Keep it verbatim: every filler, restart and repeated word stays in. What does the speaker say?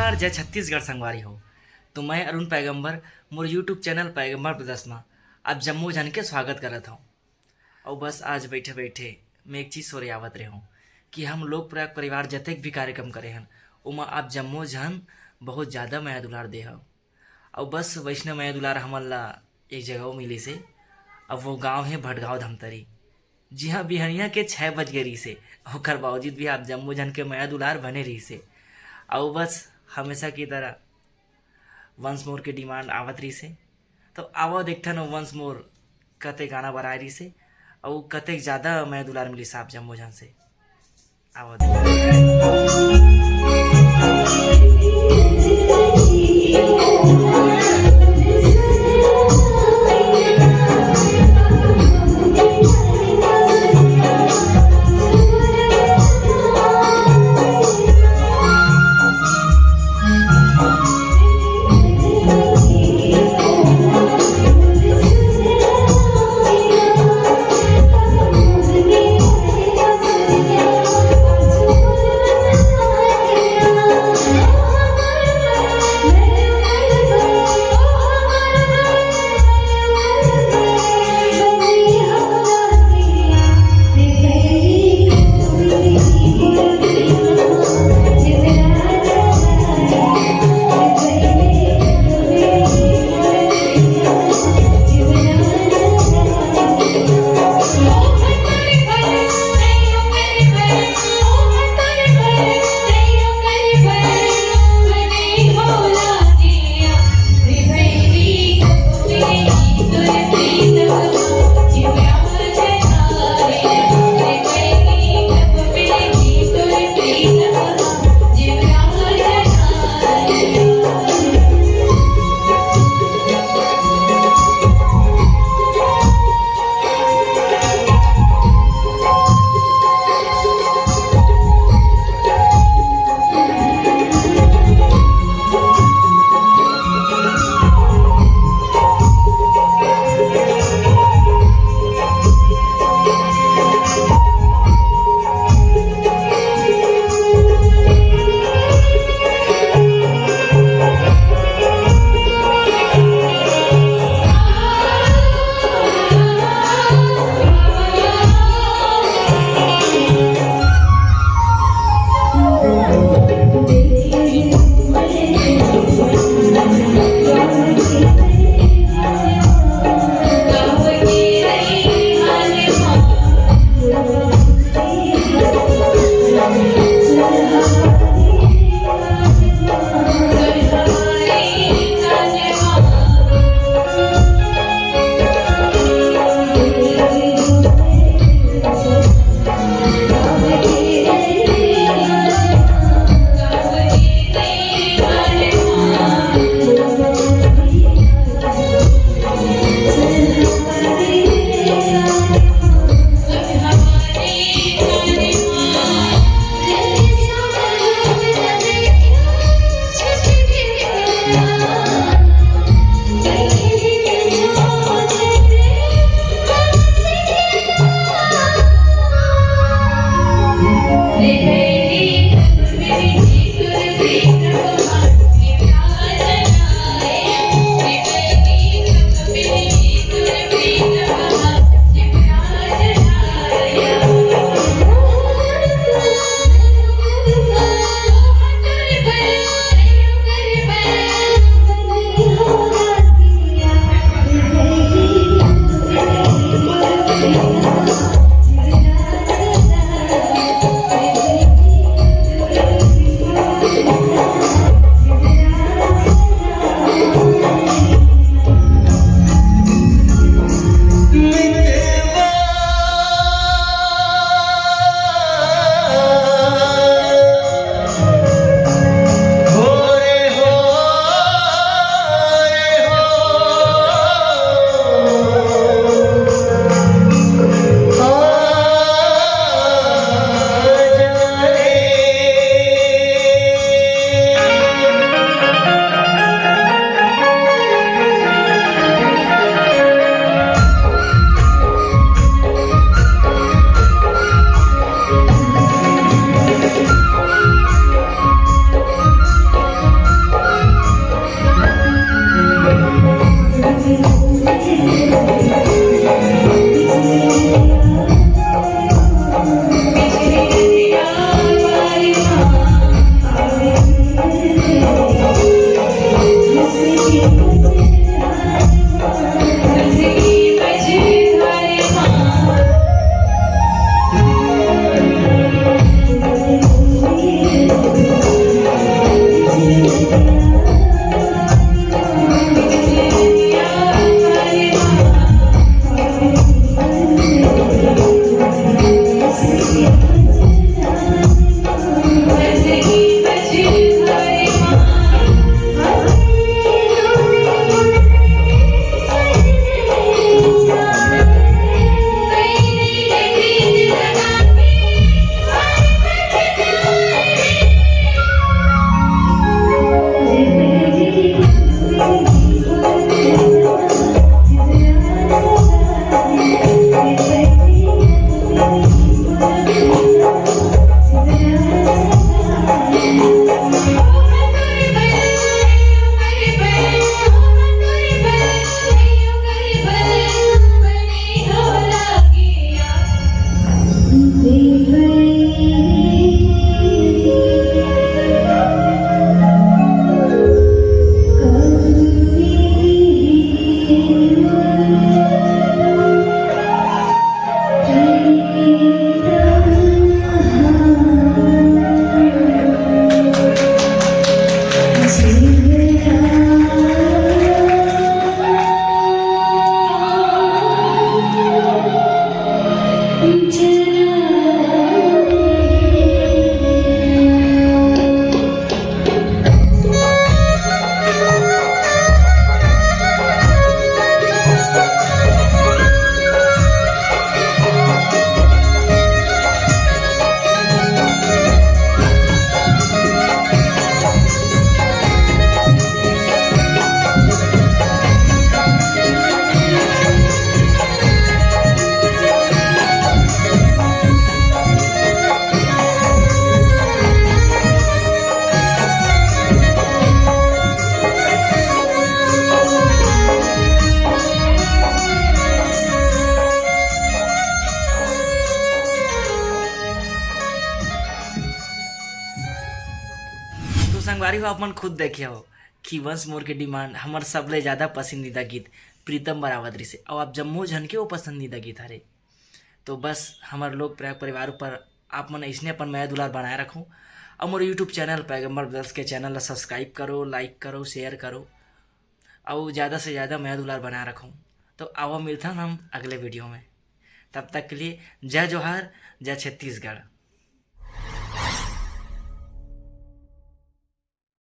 नमस्कार, जय छत्तीसगढ़ संगवारी हो। तो मैं अरुण पैगंबर, मोर YouTube चैनल पैगंबर ब्रदर्स म आप जम्मो झन के स्वागत करत हौं। अउ बस आज बैठे बैठे मैं एक चीज सोरे आवत रहे हौं कि हम लोक प्रयाग परिवार जतेक भी कार्यक्रम करे हन, ओमा आप जम्मो झन बहुत ज्यादा मया दुलार दे हव। अउ बस वैसने मया दुलार हमन ला एक जगह मिलिस हे। अब वो गांव हे भटगांव धमतरी। जी हाँ, बिहनिया के छः बज गए रहिस हे, ओकर बावजूद भी आप जम्मो झन के मया दुलार बने रहिस हे। अउ बस हमेशा की तरह वंस मोर के डिमांड आवत रहिस हे। तो आवा देखथन वंस मोर कते गाना बराए रहिस हे, अउ कतेक ज्यादा मया दुलार मिलिस आप जम्मो झन से। आवा देखथन। संगवारी हो, आप मन खुद देखे हो कि वंस मोर के डिमांड हमर सबले ज्यादा पसंदीदा गीत प्रीतम बरावत रिसे, अउ आप जम्मो झन के वो पसंदीदा गीत हरे। तो बस हमर लोग प्रिय परिवार ऊपर आप मन इसने अपन मया दुलार बनाए रखो, अउ मोर यूट्यूब चैनल पैगंबर ब्रदर्स के चैनल ला सब्सक्राइब करो, लाइक करो, शेयर करो, अउ ज्यादा से ज्यादा मया दुलार बनाए रखो। तो आवा मिलथन हम अगले वीडियो में, तब तक के लिए जय जोहार, जय छत्तीसगढ़।